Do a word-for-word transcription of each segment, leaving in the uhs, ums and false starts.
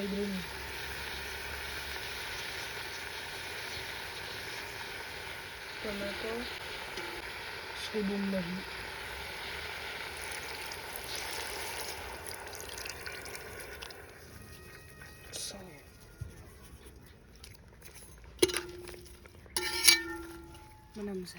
ꯍꯥꯏꯗ꯭ꯔꯤꯅꯤ꯫ Tomato, ꯁꯣꯏꯕꯨꯝ ꯃꯍꯤ꯫ ꯃꯅꯝꯁꯦ꯫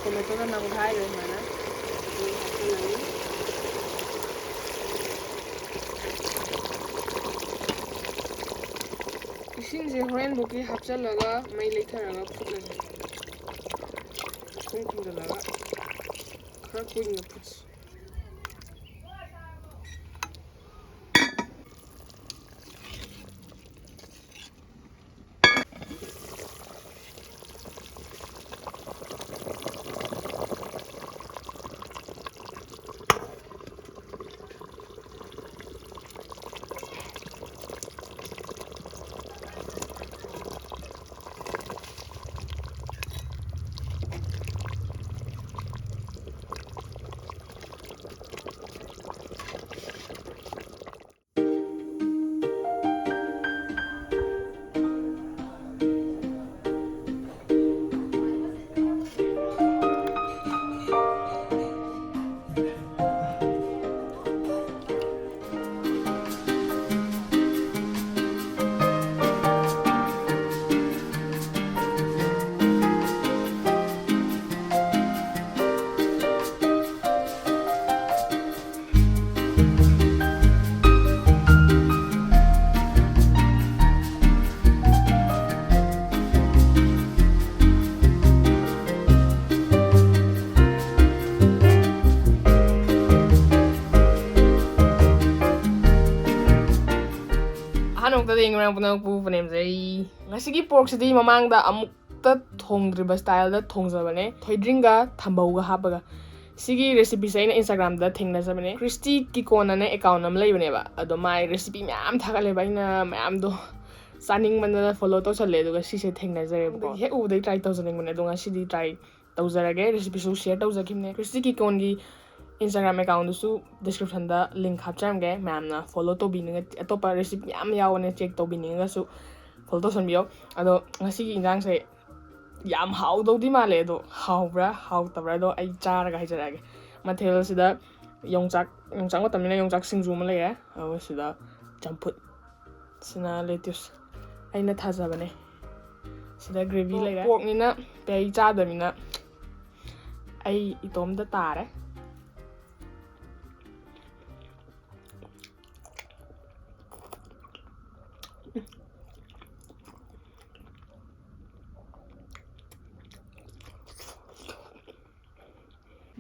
Tomato ꯅꯝꯈꯥꯏꯔꯦ ꯁꯨꯃꯥꯏꯅ꯫ ꯏꯁꯤꯡꯁꯦ ꯍꯣꯔꯦꯟꯕꯨꯛꯀꯤ ꯍꯥꯞꯆꯤꯜꯂꯒ ꯃꯩ ꯂꯩꯊꯔꯒ ꯐꯨꯠꯂꯁꯦ꯫ ꯃꯈꯨꯝ ꯈꯨꯝꯖꯤꯜꯂꯒ ꯈꯔ ꯀꯨꯏꯅ ꯐꯨꯠꯁꯤ꯫ ꯄꯨꯝꯅꯃꯛꯄꯨ ꯄꯨꯅꯦꯝꯖꯩ꯫ ꯉꯁꯤꯒꯤ porkꯁꯤꯗꯤ ꯃꯃꯥꯡꯗ ꯑꯃꯨꯛꯇ ꯊꯣꯡꯗ꯭ꯔꯤꯕ styleꯗ ꯊꯣꯡꯖꯕꯅꯦ, ꯊꯣꯏꯗ꯭ꯔꯤꯡꯒ ꯊꯝꯕꯧꯒ ꯍꯥꯞꯄꯒ꯫ ꯁꯤꯒꯤ recipeꯁꯦ ꯑꯩꯅ Instagramꯗ ꯊꯦꯡꯅꯖꯕꯅꯦ꯫ Christy Kikon ꯑꯅ account ꯑꯃ ꯂꯩꯕꯅꯦꯕ, ꯑꯗꯣ ꯃꯥꯏ recipe ꯃꯌꯥꯝ ꯊꯥꯒꯠꯂꯦꯕ, ꯑꯩꯅ ꯃꯌꯥꯝꯗꯣ ꯆꯥꯅꯤꯡꯃꯟꯗꯅ follow ꯇꯧꯁꯜꯂꯦ, ꯑꯗꯨꯒ ꯁꯤꯁꯦ ꯊꯦꯡꯅꯖꯔꯦꯕꯀꯣ꯫ ꯍꯦꯛ ꯎꯕꯗꯩ try ꯇꯧꯖꯅꯤꯡꯕꯅꯦ, ꯑꯗꯣ ꯉꯁꯤꯗꯤ try ꯇꯧꯖꯔꯒꯦ꯫ Recipeꯁꯨ share ꯇꯧꯖꯈꯤꯕꯅꯦ꯫ Christy Kikonꯒꯤ Instagram accountꯗꯨꯁꯨ descriptionꯗ link ꯍꯥꯞꯆꯔꯝꯒꯦ, ꯃꯌꯥꯝꯅ follow ꯇꯧꯕꯤꯅꯤꯡꯉ, ꯑꯇꯣꯞꯄ recipe ꯃꯌꯥꯝ ꯌꯥꯎꯕꯅꯦ, check ꯇꯧꯕꯤꯅꯤꯡꯉꯒꯁꯨ follow ꯇꯧꯁꯟꯕꯤꯌꯣ꯫ ꯑꯗꯣ ꯉꯁꯤꯒꯤ ꯏꯟꯖꯥꯡꯁꯦ ꯌꯥꯝ ꯍꯥꯎꯗꯧꯗꯤ ꯃꯥꯜꯂꯦ, ꯑꯗꯣ ꯍꯥꯎꯕ꯭ꯔꯥ ꯍꯥꯎꯇꯕ꯭ꯔꯥꯗꯣ ꯑꯩ ꯆꯥꯔꯒ ꯍꯥꯏꯖꯔꯛꯑꯒꯦ꯫ ꯃꯊꯦꯜꯁꯤꯗ ꯌꯣꯡꯆꯥꯛ, ꯌꯣꯡꯆꯥꯛ ꯃꯇꯝꯅꯤꯅ ꯌꯣꯡꯆꯥꯛ ꯁꯤꯡꯖꯨ ꯑꯃ ꯂꯩꯔꯦ, ꯑꯗꯨꯒ ꯁꯤꯗ ꯆꯝꯐꯨꯠ, ꯁꯤꯅ lettuce, ꯑꯩꯅ ꯊꯥꯖꯕꯅꯦ꯫ ꯁꯤꯗ gravy ꯂꯩꯔꯦ꯫ Porkꯅꯤꯅ ꯑꯩ ꯆꯥꯗꯕꯅꯤꯅ ꯑꯩ ꯏꯇꯣꯝꯇ ꯇꯥꯔꯦ꯫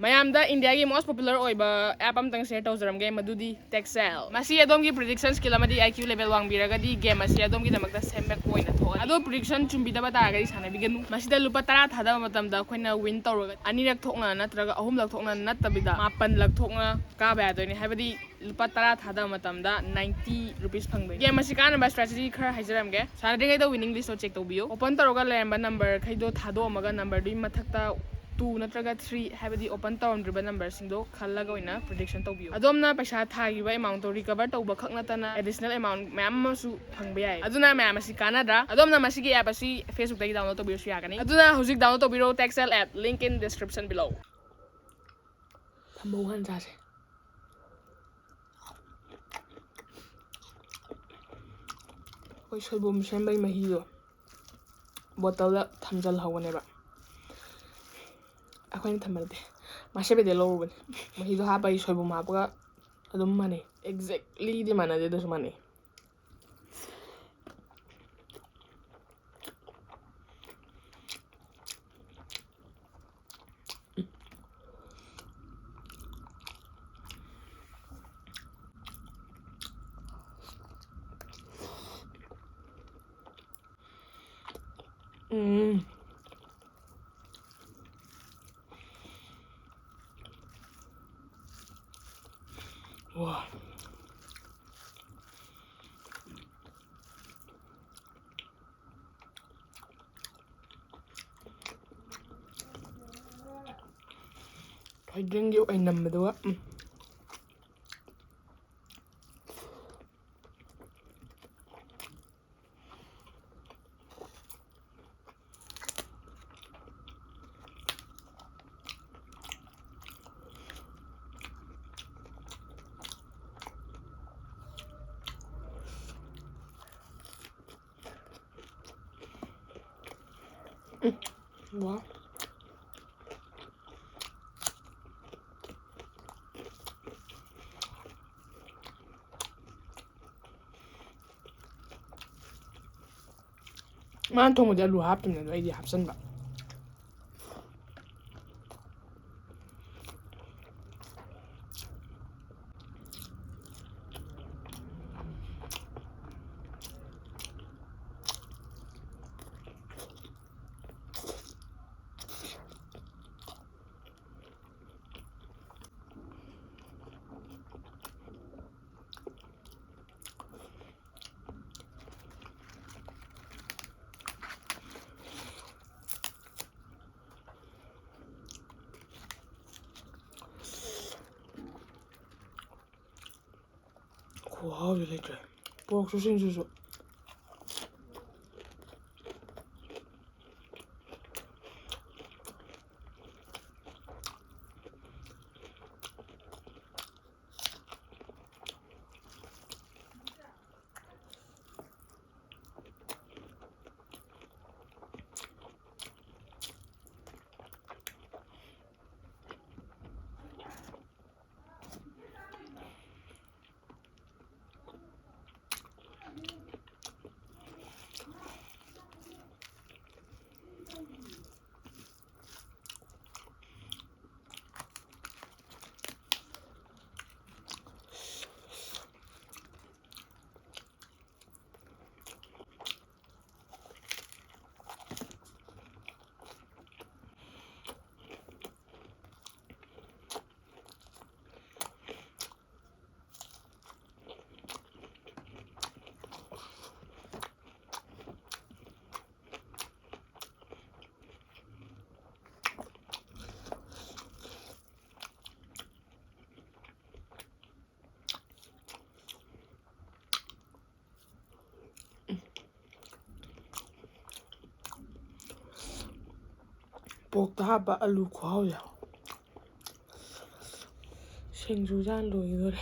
ꯃꯌꯥꯝꯗ Indiaꯒꯤ most popular ꯑꯣꯏꯕ app ꯑꯝꯇꯪ share ꯇꯧꯖꯔꯝꯒꯦ, ꯃꯗꯨꯗꯤ Texel꯫ ꯃꯁꯤ ꯑꯗꯣꯝꯒꯤ prediction skill ꯑꯃꯗꯤ I Q level ꯋꯥꯡꯕꯤꯔꯒꯗꯤ game ꯑꯁꯤ ꯑꯗꯣꯝꯒꯤꯗꯃꯛꯇ ꯁꯦꯝꯕ ꯑꯣꯏꯅ ꯊꯣꯛꯑꯅꯤ꯫ ꯑꯗꯣ prediction ꯆꯨꯝꯕꯤꯗꯕ ꯇꯥꯔꯒꯗꯤ ꯁꯥꯟꯅꯕꯤꯒꯅꯨ꯫ ꯃꯁꯤꯗ ꯂꯨꯄꯥ ꯇꯔꯥ ꯊꯥꯗꯕ ꯃꯇꯝꯗ ꯑꯩꯈꯣꯏꯅ win ꯇꯧꯔꯒ ꯑꯅꯤꯔꯛ ꯊꯣꯛꯅ ꯅꯠꯇ꯭ꯔꯒ ꯑꯍꯨꯝꯂꯛ ꯊꯣꯛꯅ ꯅꯠꯇꯕꯤꯗ ꯃꯥꯄꯜꯂꯛ ꯊꯣꯛꯅ ꯀꯥꯕ ꯌꯥꯗꯣꯏꯅꯤ, ꯍꯥꯏꯕꯗꯤ ꯂꯨꯄꯥ ꯇꯔꯥ ꯊꯥꯗꯕ ꯃꯇꯝꯗ ninety rupees ꯐꯪꯗꯣꯏꯅꯤ꯫ Game ꯑꯁꯤ ꯀꯥꯟꯅꯕ strategy ꯈꯔ ꯍꯥꯏꯖꯔꯝꯒꯦ꯫ ꯁꯥꯟꯅꯗ꯭ꯔꯤꯉꯩꯗ winning listꯇꯣ check ꯇꯧꯕꯤꯌꯨ꯫ Open ꯇꯧꯔꯒ ꯂꯩꯔꯝꯕ number ꯈꯩꯗꯣ ꯊꯥꯗꯣꯛꯑꯝꯃꯒ numberꯗꯨꯒꯤ ꯃꯊꯛꯇ two ꯅꯠꯇ꯭ꯔꯒ three, ꯍꯥꯏꯕꯗꯤ open ꯇꯧꯔꯝꯗ꯭ꯔꯤꯕ numberꯁꯤꯡꯗꯣ ꯈꯜꯂꯒ ꯑꯣꯏꯅ prediction ꯇꯧꯕꯤꯌꯨ꯫ ꯑꯗꯣꯝꯅ ꯄꯩꯁꯥ ꯊꯥꯈꯤꯕ amountꯇꯣ recover ꯇꯧꯕ ꯈꯛ ꯅꯠꯇꯅ additional amount ꯃꯌꯥꯝ ꯑꯃꯁꯨ ꯐꯪꯕ ꯌꯥꯏ꯫ ꯑꯗꯨꯅ ꯃꯌꯥꯝ ꯑꯁꯤ ꯀꯥꯟꯅꯗ꯭ꯔꯥ? ꯑꯗꯣꯝꯅ ꯃꯁꯤꯒꯤ app ꯑꯁꯤ Facebookꯇꯒꯤ download ꯇꯧꯕꯤꯔꯁꯨ ꯌꯥꯒꯅꯤ꯫ ꯑꯗꯨꯅ ꯍꯧꯖꯤꯛ download ꯇꯧꯕꯤꯔꯣ Texel app, link in description below꯫ ꯊꯝꯕꯧ ꯍꯥꯟꯅ ꯆꯥꯁꯦ꯫ ꯑꯩꯈꯣꯏ ꯁꯣꯏꯕꯨꯝ ꯁꯦꯝꯕꯩ ꯃꯍꯤꯗꯣ bottleꯗ ꯊꯝꯖꯤꯜꯍꯧꯕꯅꯦꯕ, ꯑꯩꯈꯣꯏꯅ ꯊꯝꯕ ꯅꯠꯇꯦ, ꯃꯥꯁꯦꯕꯦꯗ ꯂꯧꯔꯨꯕꯅꯦ꯫ ꯃꯍꯤꯗꯣ ꯍꯥꯞꯄꯒꯤ ꯁꯣꯏꯕꯨꯝ ꯍꯥꯞꯄꯒ ꯑꯗꯨꯝ ꯃꯥꯟꯅꯩ, exactlyꯗꯤ ꯃꯥꯟꯅꯗꯦ, ꯑꯗꯨꯁꯨ ꯃꯥꯟꯅꯩ꯫ ꯎꯝ꯫ ꯋꯥ꯫ ꯊꯣꯏꯗꯤꯡꯒꯤ ꯑꯣꯏꯅꯝꯕꯗꯨꯒ꯫ ꯎꯝ꯫ ꯎꯝ꯫ ꯋꯥ꯫ ꯃꯥꯅ ꯊꯣꯡꯕꯗꯤ ꯑꯂꯨ ꯍꯥꯞꯇꯕꯅꯦ, ꯑꯗꯣ ꯑꯩꯗꯤ ꯍꯥꯞꯆꯟꯕ꯫ ꯈꯨꯍꯥꯎꯗꯤ ꯂꯩꯇ꯭ꯔꯦ꯫ ꯄꯣꯔꯛꯁꯨ ꯁꯤꯡꯖꯨꯁꯨ꯫ ꯄꯣꯛꯇ ꯍꯥꯞꯄ ꯑꯂꯨ ꯈꯨꯍꯥꯎꯁꯦ꯫ ꯁꯤꯡꯖꯨ ꯆꯥꯅ ꯂꯣꯏꯗꯣꯔꯦ꯫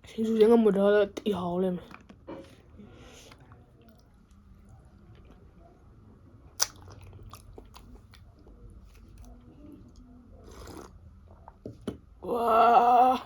ꯁꯤꯡꯖꯨꯁꯦ ꯉꯝꯃꯣꯏꯗ꯭ꯔꯥ ꯈꯜꯂꯒ ꯊꯤ ꯍꯥꯎ ꯂꯩꯔꯝꯃꯦ꯫ ꯋꯥ꯫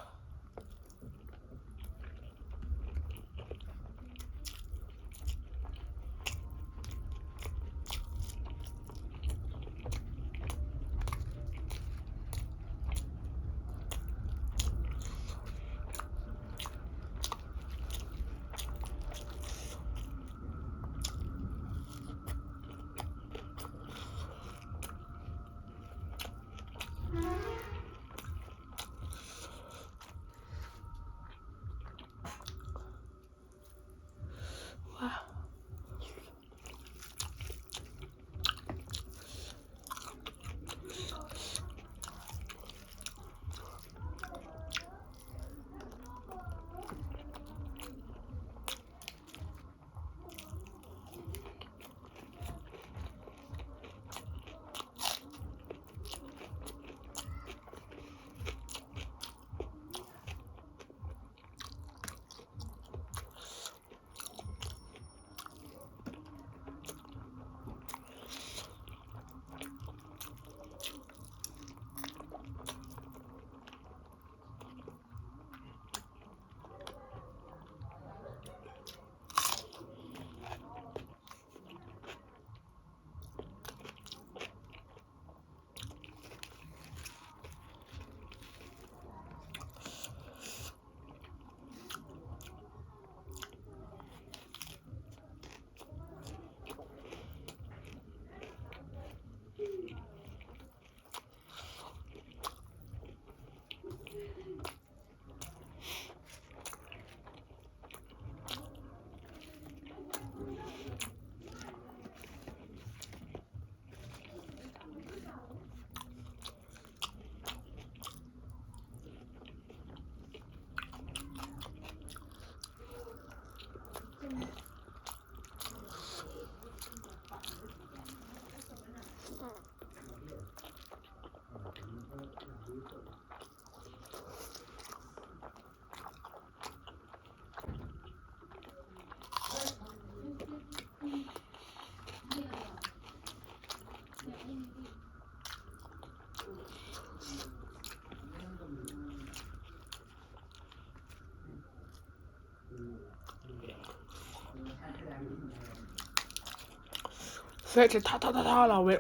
ꯐꯦꯠꯁꯦ ꯊꯥ ꯊꯥ ꯊꯥ ꯊꯥ ꯂꯥꯎꯋꯦ꯫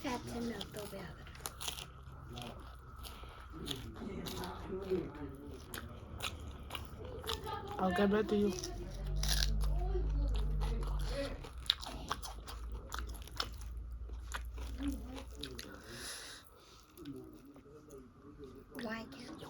ꯐꯦꯠꯁꯦ ꯃꯦꯜꯠ ꯇꯧꯕ ꯌꯥꯒꯗ꯭ꯔꯥ? I'll get back to you. Why can't you?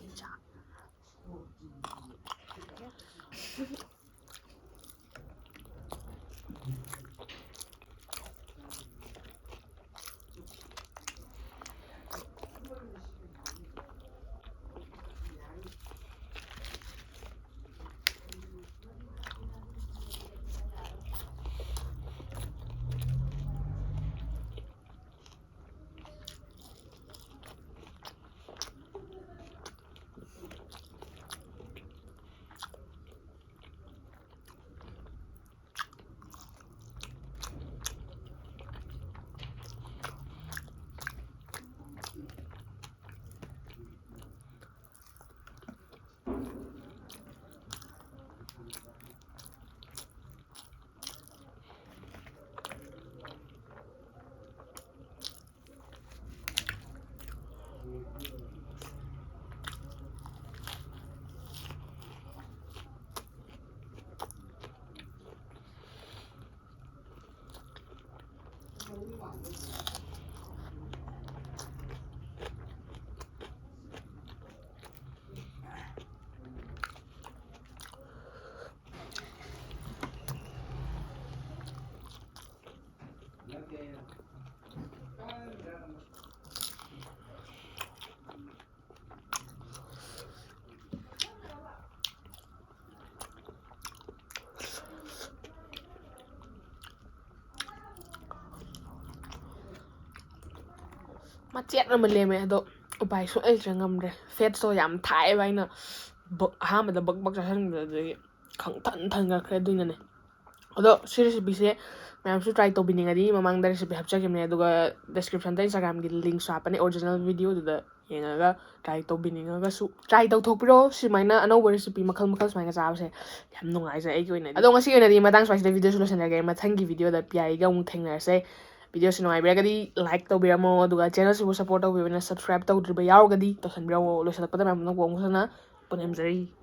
ꯃꯆꯦꯠ ꯑꯃ ꯂꯦꯝꯃꯦ, ꯑꯗꯣ ꯎꯄꯥꯏ ꯁꯨꯡꯂꯩ ꯂꯩꯇ꯭ꯔꯦ, ꯉꯝꯗ꯭ꯔꯦ꯫ ꯐꯦꯠꯁꯇꯣ ꯌꯥꯝ ꯊꯥꯏꯑꯦꯕ, ꯑꯩꯅ ꯕꯛ-, ꯑꯍꯥꯟꯕꯗ ꯕꯛ ꯕꯛ ꯆꯥꯁꯤꯟꯕꯗꯨꯗꯒꯤ ꯈꯪꯊꯟ ꯊꯟꯒꯠꯈ꯭ꯔꯦ꯫ ꯑꯗꯨꯏꯅꯅꯦ꯫ ꯑꯗꯣ ꯁꯤ ꯔꯦꯁꯤꯄꯤꯁꯦ ꯃꯌꯥꯝꯁꯨ ꯇ꯭ꯔꯥꯏ ꯇꯧꯕꯤꯅꯤꯡꯉꯗꯤ, ꯃꯃꯥꯡꯗ ꯔꯦꯁꯤꯄꯤ ꯍꯥꯞꯆꯈꯤꯕꯅꯦ, ꯑꯗꯨꯒ ꯗꯤꯁꯀ꯭ꯔꯤꯞꯁꯟꯗ ꯏꯟꯁꯇꯥꯒ꯭ꯔꯥꯝꯒꯤ ꯂꯤꯡꯛꯁꯨ ꯍꯥꯞꯄꯅꯦ, ꯑꯣꯔꯤꯖꯤꯅꯦꯜ ꯚꯤꯗꯤꯑꯣꯗꯨꯗ ꯌꯦꯡꯉꯒ try ꯇꯧꯕꯤꯅꯤꯡꯉꯒꯁꯨ try ꯇꯧꯊꯣꯛꯄꯤꯔꯣ꯫ ꯁꯨꯃꯥꯏꯅ ꯑꯅꯧꯕ recipe ꯃꯈꯜ ꯃꯈꯜ ꯁꯨꯃꯥꯏꯅ ꯆꯥꯕꯁꯦ ꯌꯥꯝ ꯅꯨꯡꯉꯥꯏꯖꯩ ꯑꯩꯒꯤ ꯑꯣꯏꯅꯗꯤ꯫ ꯑꯗꯣ ꯉꯁꯤꯒꯤ ꯑꯣꯏꯅꯗꯤ ꯃꯇꯥꯡ ꯁ꯭ꯋꯥꯏꯁꯤꯗ videoꯁꯨ ꯂꯣꯏꯁꯤꯟꯖꯔꯒꯦ꯫ ꯃꯊꯪꯒꯤ videoꯗ ꯄꯤꯌꯥꯏꯒ ꯑꯃꯨꯛ ꯊꯦꯡꯅꯔꯁꯦ꯫ Videoꯁꯤ ꯅꯨꯡꯉꯥꯏꯕꯤꯔꯒꯗꯤ like ꯇꯧꯕꯤꯔꯝꯃꯣ, ꯑꯗꯨꯒ channelꯁꯤꯕꯨ support ꯇꯧꯕꯤꯕꯅ subscribe ꯇꯧꯗ꯭ꯔꯤꯕ ꯌꯥꯎꯔꯒꯗꯤ ꯇꯧꯁꯟꯕꯤꯔꯝꯃꯣ꯫ ꯂꯣꯏꯁꯤꯜꯂꯛꯄꯗ ꯃꯌꯥꯝ ꯄꯨꯝꯅꯃꯛꯄꯨ ꯑꯃꯨꯛ ꯍꯟꯅ ꯄꯨꯅꯦꯝꯖꯔꯤ꯫